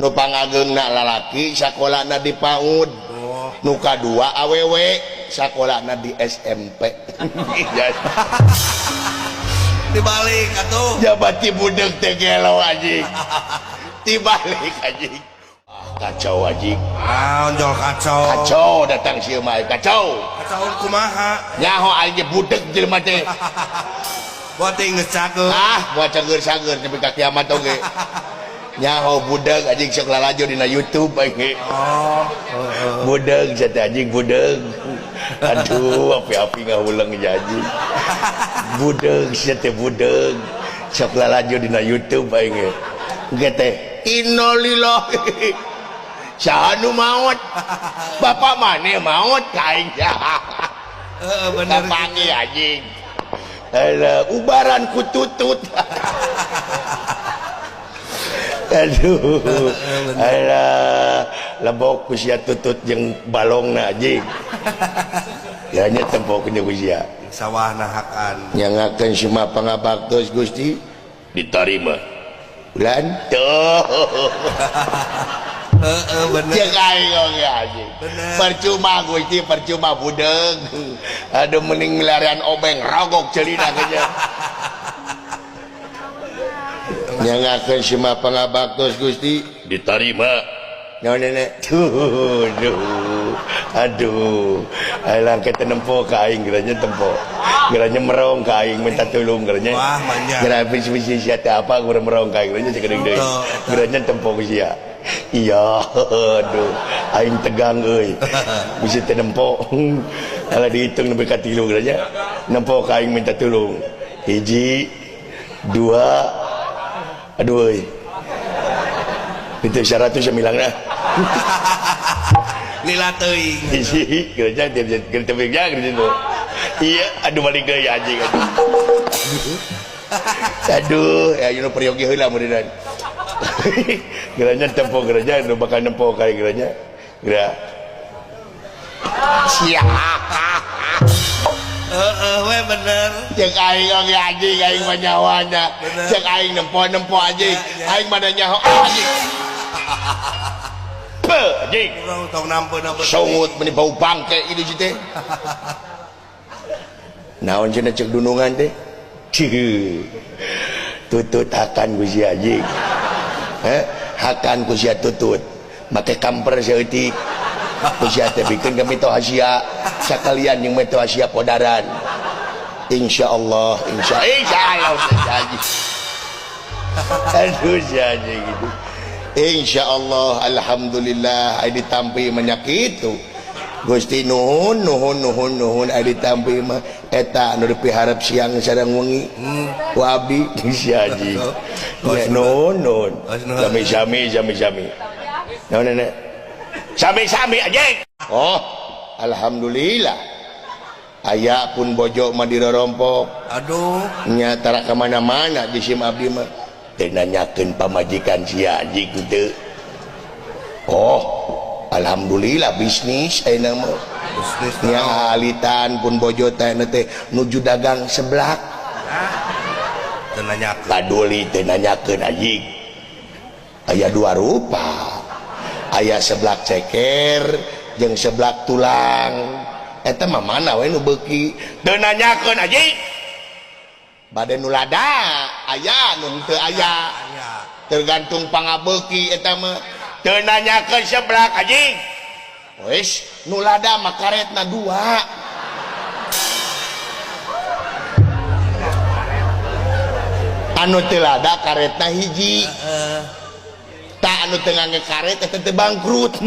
Nu pangageungna lalaki sakolana di PAUD. Nu kadua awewe sakolana di SMP. Dibalik atuh. Jabati budeg teh gelo anjing. Dibalik anjing. Ah, kacau anjing. Naon jol kacau? Kacau datang sieu mah kacau. Kacau kumaha? Nyaho aing ge budeg jelema teh. Boting geus cager. Ah, moal cager-cager nepi ka kiamat oge. Nyaho budeg anjing sok lalajo dina YouTube aing ge. Oh, heeh. Budeg sia teh anjing budeg. Aduh, api-api ngahuleng anjing. Budeg sia teh budeg. Sok lalajo dina YouTube aing ge. Engke teh innalillahi. Saha nu maot? Bapak maneh maot ka aing. Heeh, bener. Kapanggih anjing. Alah, ubaran ku tutut. Aduh. Alah, lebok ku sia tutut jeung balongna anjing. Ya nya tempo ku sia. Sawahna hakan. Nyangakeun suma pangabaktos Gusti ditarima. Bulan tuh. Heeh, bener. Cek aing oge anjing. Bener. Percuma Gusti, percuma budeg. Aduh mending milarian obeng rogok celina kenya. Nyangakeun suma pangabaktos Gusti ditarima. Naon nenek? Tuh, aduh. Aduh. Alang kita nempo ka aing geranya tempo. Geranya merong ka aing minta tulung geranya. Wah, manja. Geranya bisi-bisi sia teh apa gua merong ka aing geranya sakedeung deui. Geranya tempo ku sia. Iya, aduh. Aing tegang euy. Bisi teh nempo. Ala dihitung nepi ka 3 geranya. Nempo ka aing minta tulung. 1, 2, aduh euy. Itu 100 milangna. Lila teuing. Hiji, gereja dia gereja gereja gereja. Iya, aduh balik deui anjing aduh. Aduh, ya nu peryogi heula meureunnan. Geranya tempo gereja nu bakal nempo ka geranya. Geura. Sia. Heeh, we bener. Cek aing oge anjing aing mah nyawana. Cek aing nempo-nempo anjing. Aing mah nyaho anjing. Pe, anjing. Urang tong nampe-nampe. Songut meni bau bangke ieu si teh. Naon cenah cek dunungan teh? Cih. Tutut hakan ku si anjing. Heh, hakan ku sia tutut. Make kamper saeutik. Ku sia teh bikeun ka mitoha sia. Sakalian jeung mitoha sia podaran. Insyaallah, insyaallah anjing. Aduh si anjing gitu. Insyaallah alhamdulillah ai ditampi mah kitu. Gusti nuhun nuhun nuhun nuhun ai ditampi mah eta anu dipiharep siang sareng wengi. Ku abdi si anjing. Nuhun nuhun. Sami-sami sami-sami. Naon nenek? Sami-sami anjing. Oh, alhamdulillah. Aya pun bojo mah dirorompok. Aduh, nya tara ka mana-mana di sim abdi mah. Teu nanyakeun pamajikan sia anjing teu. Oh, alhamdulillah bisnis ayeuna mah. Bisnis nya alitan pun bojo teh teh nuju dagang seblak. Teu nanyakeun. Paduli teu nanyakeun anjing. Aya dua rupa. Aya seblak ceker jeung seblak tulang. Eta mah mana we nu beuki? Teu nanyakeun anjing. Bade nu lada aya nu teu aya. Tergantung pangabeuki eta mah. Teu nanyakeun seblak anjing. Wis nu lada mah karetna 2. Anu teu lada karetna 1. Tak anu teu ngangge karet eta teh bangkrut.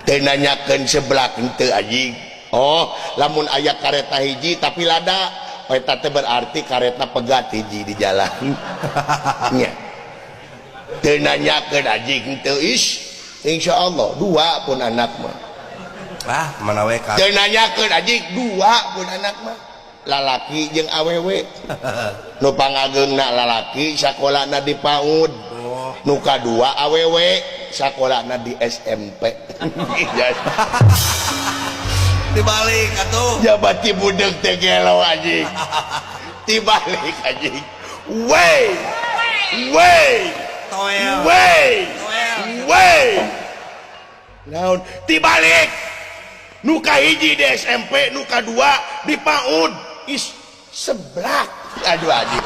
Teu nanyakeun seblak teu anjing. Oh, lamun aya kareta 1 tapi lada, eta teh berarti kareta pegat 1 di jalan. Nya. Teu nanyakeun anjing teu is. Insyaallah 2 pun anak mah. Ah, mana we ka. Teu nanyakeun anjing 2 pun anak mah. Lalaki jeung awewe. Nu pangageungna lalaki sakolana di PAUD. Nu kadua awewe sakolana di SMP. Dibalik atuh. Jabati budeg teh gelo anjing. Dibalik anjing. Wey. Wey. Toel. Wey. Toel. Wey. Naon tibalik. Nu kahiji di SMP, nu kadua di PAUD. Is seblak. Aduh anjing.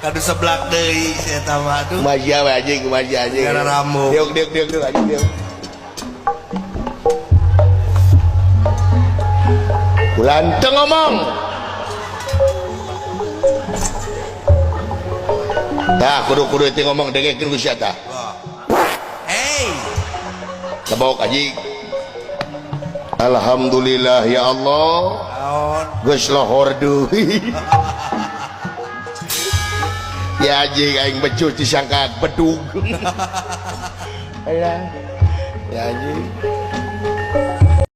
Kadu seblak deui si eta mah aduh. Kumaha we anjing, kumaha anjing. Gara rambu. Diuk diuk diuk diuk anjing diuk. Bulan teu ngomong. Tah kudu-kudu teu ngomong dengekeun ku sia tah. Hey. Tebok anjing. Alhamdulillah ya Allah. Naon? Geus lohor deui. Ya anjing aing becus disangka bedug. Alah. Ya anjing.